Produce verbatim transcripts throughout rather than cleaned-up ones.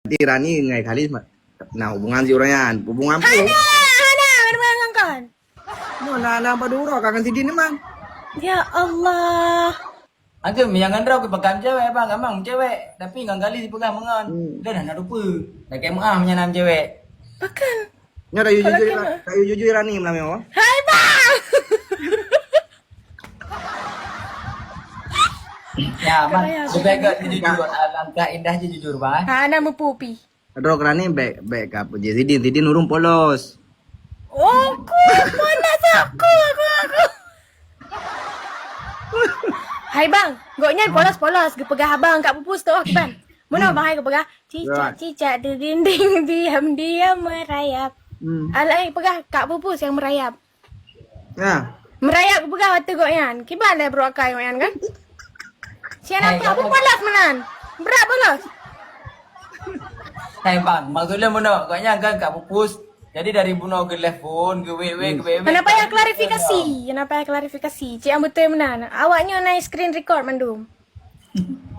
Jadi Rani ngon Khalis ma-, na hubungan si ureueng nyan. Hubungan apa? Hana, hana, hana hubungan ngon kon. Nyoe na, na padum uroe ka ngon sidin nyan. Ya Allah. Agam nyang ngon droe pakon cewek, bang, amang cewek, tapi ngon Khalis peugah meungon. Hmm. Dah, dah na rupa. Dah keu meuah meunyan na cewek. Pakon? Nyoe dah jujur, kalau keu meuah, dah jujur Rani malam nyoe. Hai, bang. Ya, bang. Kalau yang lebih agak jujur, alangkah indah je jujur, bang. Ha, na meupupi. Droe keu Rani bèk, bèk ka puji sidin, sidin ureueng polos. Oh, ku, mana aku, aku, aku. Hai bang, gobnyan polos-polos geupeugah abang Kak Pupus tu, oh, kiban. Meunoe bang hai geupeugah, cicak-cicak di dinding, diam-diam merayap. Hmm. Alah, eh, peugah Kak Pupus nyang merayap. Nah. Merayap geupeugah watèe gobnyan. Kiban lé brôk akai gobnyan kan? Sian apa? Aku polos meunan. Brat polos. Hai bang, maksud lôn meunoe, gobnyan kan Kak Pupus. Jadi dari bunoe geutelepon, geuwek-wek, geuwek-wek. Kenapa ya klarifikasi? Kenapa ya klarifikasi? Cik, yang betul meunan. Awaknyoe na screen record mandum.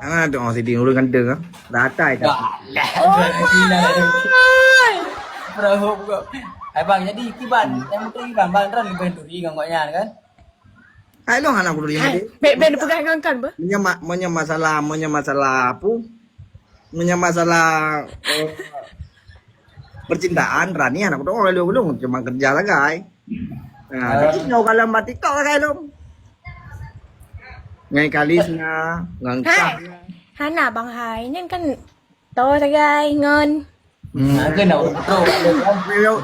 Hana teuh sidin ureueng ganteng ah. Dah atai dah. Alah, oh, dah gila dah. Perahu pokok. Hai bang, jadi kiban, yang penting kiban, bang Ran lebih duri ngon gobnyan kan? Hai long hana kuduri. Hai, bek ben peugah ngon kan bah? Meunyo ma-, meunyo masalah, meunyo masalah apa? Meunyo masalah, eh, percintaan, Rani hana kudeungö lé lôn, cuma kerja sagai. Nah, jadi nyoe kalau lam TikTok sagai lôn. Ngai Khalis na, ngon Kak. Hana bang hai, nyan kan to sagai ngon. Hmm. Nyoe, nyoe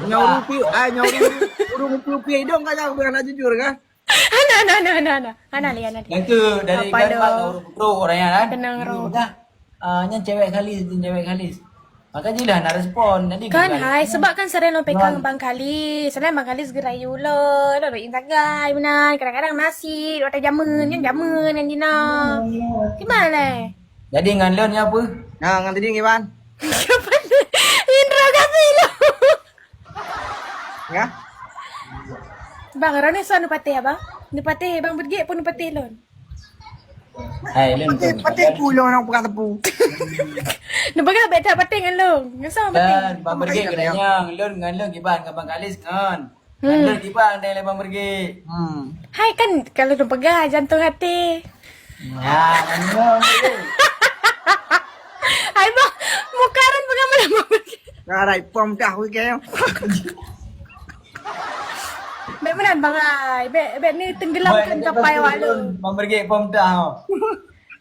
ureueng piu, ah, nyoe ureueng, ureueng piu-piu idong kan, aku hana jujur kan? Hana, hana, hana, hana, hana. Hana lé, hana lé. Yang tu dari apa kan, lo? Bang, ureueng putroe orang nyan kan? Tenang, Ro. Dah, ah, nyan cewek Khalis, nyan cewek Khalis. Maka jilah nak respon. Jadi kan hai, sebab kan sering lo pekang Bang Khalis. Sering Bang Khalis geurayu lo, lo, lo intagai benar. Kadang-kadang nasi, lo ada jamun, nyan jamun nyan jina. Gimana lé? Jadi ngan lôn nyan apa? Nah, ngan tadi ngiban. Interogasi lo. Ya? Bang, Rani soe neupatéh, Bang? Neupatéh Bang Bergek pun neupatéh lôn. Hai, lôn patéh, patéh pu lôn, orang pegang tepu. Neupeugah bèk that patéh ngon lôn. Ngon soe patéh? Kan, Bang Bergek keudanyang. Lôn ngon lôn kiban, ngon Bang Khalis ngon. Hmm. Ngon lôn kiban, dai lé Bang Bergek. Hmm. Hai kan, kalau neupeugah jantung hati. Ya, ngon lôn. Hai, Bang, muka Ran peugah mana, Bang Bergek? Dah, rai pom dah, weh, kayang. Bèk meunan, Bang Hai. Bèk, bèk ni tenggelamkan kapai awak lôn. Bang Bergek pom dah.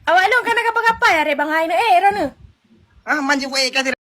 Awak lôn kana kapai-kapai aré Bang Hai na. Eh, Rana. Ah, manjung, eh, kasi